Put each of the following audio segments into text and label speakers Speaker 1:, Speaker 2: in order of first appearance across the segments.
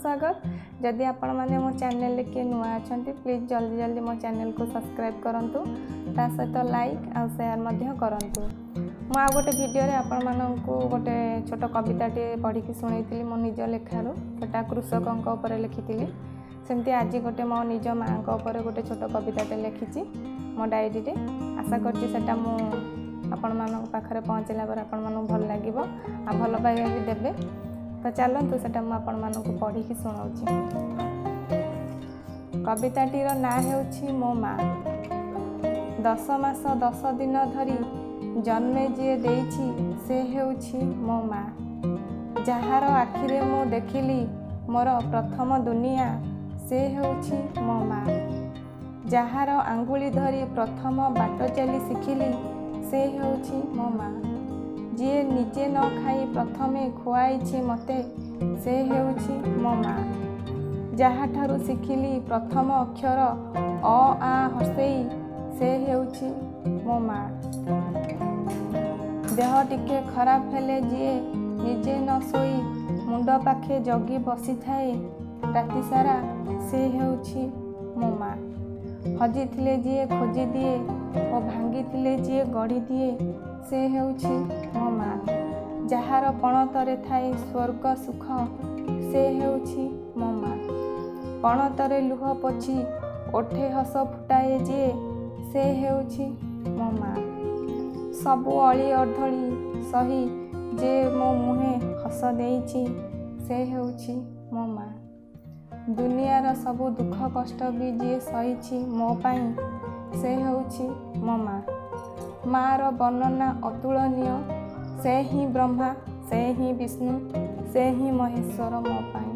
Speaker 1: ସ୍ୱାଗତ। ଯଦି ଆପଣମାନେ ମୋ ଚ୍ୟାନେଲରେ କିଏ ନୂଆ ଅଛନ୍ତି, ପ୍ଲିଜ୍ ଜଲ୍ଦି ଜଲ୍ଦି ମୋ ଚ୍ୟାନେଲକୁ ସବସ୍କ୍ରାଇବ୍ କରନ୍ତୁ, ତା ସହିତ ଲାଇକ୍ ଆଉ ସେୟାର ମଧ୍ୟ କରନ୍ତୁ। ମୁଁ ଆଉ ଗୋଟେ ଭିଡ଼ିଓରେ ଆପଣମାନଙ୍କୁ ଗୋଟେ ଛୋଟ କବିତାଟିଏ ପଢ଼ିକି ଶୁଣେଇଥିଲି ମୋ ନିଜ ଲେଖାରୁ, ସେଟା କୃଷକଙ୍କ ଉପରେ ଲେଖିଥିଲି। ସେମିତି ଆଜି ଗୋଟେ ମୋ ନିଜ ମାଆଙ୍କ ଉପରେ ଗୋଟେ ଛୋଟ କବିତାଟେ ଲେଖିଛି ମୋ ଡାଏରୀରେ। ଆଶା କରୁଛି ସେଟା ମୁଁ ଆପଣମାନଙ୍କ ପାଖରେ ପହଞ୍ଚିଲା ପରେ ଆପଣମାନଙ୍କୁ ଭଲ ଲାଗିବ ଆଉ ଭଲ ପାଇବା ବି ଦେବେ। ତ ଚାଲନ୍ତୁ, ସେଟା ମୁଁ ଆପଣମାନଙ୍କୁ ପଢ଼ିକି ଶୁଣାଉଛି। କବିତାଟିର ନାଁ ହେଉଛି ମୋ ମା। 10 ମାସ 10 ଦିନ ଧରି ଜନ୍ମେ ଯିଏ ଦେଇଛି, ସେ ହେଉଛି ମୋ ମା। ଯାହାର ଆଖିରେ ମୁଁ ଦେଖିଲି ମୋର ପ୍ରଥମ ଦୁନିଆ, ସେ ହେଉଛି ମୋ ମା। ଯାହାର ଆଙ୍ଗୁଳି ଧରି ପ୍ରଥମ ବାଟ ଚାଲି ଶିଖିଲି, ସେ ହେଉଛି ମୋ ମା। ଯିଏ ନିଜେ ନ ଖାଇ ପ୍ରଥମେ ଖୁଆଇଛି ମୋତେ, ସେ ହେଉଛି ମୋ ମା। ଯାହାଠାରୁ ଶିଖିଲି ପ୍ରଥମ ଅକ୍ଷର ଅ, ଆ, ହର୍ଷେଇ, ସେ ହେଉଛି ମୋ ମା। ଦେହ ଟିକେ ଖରାପ ହେଲେ ଯିଏ ନିଜେ ନ ଶୋଇ ମୁଣ୍ଡ ପାଖେ ଜଗି ବସିଥାଏ ରାତି ସାରା, ସେ ହେଉଛି ମୋ ମା। ହଜିଥିଲେ ଯିଏ ଖୋଜିଦିଏ ଓ ଭାଙ୍ଗିଥିଲେ ଯିଏ ଗଢ଼ିଦିଏ, ସେ ହେଉଛି ମୋ ମା। ଯାହାର ପଣତରେ ଥାଏ ସ୍ୱର୍ଗ ସୁଖ, ସେ ହେଉଛି ମୋ ମା। ପଣତରେ ଲୁହ ପୋଛି ଓଠେ ହସ ଫୁଟାଏ ଯିଏ, ସେ ହେଉଛି ମୋ ମା। ସବୁ ଅଳି ଅର୍ଦ୍ଦଳି ସହି ଯେ ମୋ ମୁହେଁ ହସ ଦେଇଛି, ସେ ହେଉଛି ମୋ ମା। ଦୁନିଆର ସବୁ ଦୁଃଖ କଷ୍ଟ ବି ଯିଏ ସହିଛି ମୋ ପାଇଁ, ସେ ହେଉଛି ମୋ ମା। ମାର ବର୍ଣ୍ଣନା ଅତୁଳନୀୟ। ସେ ହିଁ ବ୍ରହ୍ମା, ସେ ହିଁ ବିଷ୍ଣୁ, ସେ ହିଁ ମହେଶ୍ୱର ମୋ ପାଇଁ।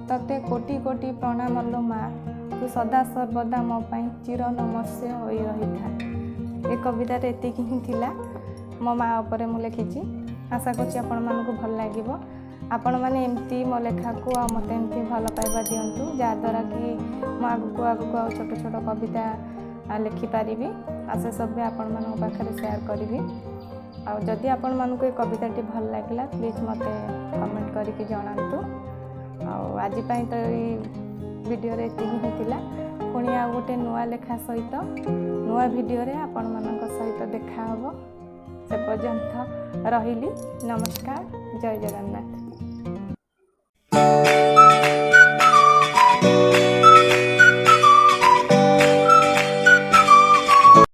Speaker 1: ତତେ କୋଟି କୋଟି ପ୍ରଣାମ ଲୋ ମା, ତୁ ସଦା ସର୍ବଦା ମୋ ପାଇଁ ଚିର ନମସ୍ୟ ହୋଇ ରହିଥା। ଏ କବିତାରେ ଏତିକି ହିଁ ଥିଲା। ମୋ ମା ଉପରେ ମୁଁ ଲେଖିଛି। ଆଶା କରୁଛି ଆପଣମାନଙ୍କୁ ଭଲ ଲାଗିବ। ଆପଣମାନେ ଏମିତି ମୋ ଲେଖାକୁ ଆଉ ମୋତେ ଏମିତି ଭଲ ପାଇବା ଦିଅନ୍ତୁ, ଯାହାଦ୍ୱାରା କି ମୁଁ ଆଗକୁ ଆଗକୁ ଆଉ ଛୋଟ ଛୋଟ କବିତା ଲେଖିପାରିବି ଆଉ ସେସବୁ ବି ଆପଣମାନଙ୍କ ପାଖରେ ସେୟାର କରିବି। ଆଉ ଯଦି ଆପଣମାନଙ୍କୁ ଏ କବିତାଟି ଭଲ ଲାଗିଲା, ପ୍ଲିଜ୍ ମୋତେ କମେଣ୍ଟ କରିକି ଜଣାନ୍ତୁ। ଆଉ ଆଜି ପାଇଁ ତ ଏଇ ଭିଡ଼ିଓରେ ଏତିକି ହିଁ ଥିଲା। ପୁଣି ଆଉ ଗୋଟେ ନୂଆ ଲେଖା ସହିତ ନୂଆ ଭିଡ଼ିଓରେ ଆପଣମାନଙ୍କ ସହିତ ଦେଖାହେବ। ସେ ପର୍ଯ୍ୟନ୍ତ ରହିଲି, ନମସ୍କାର, ଜୟ ଜଗନ୍ନାଥ।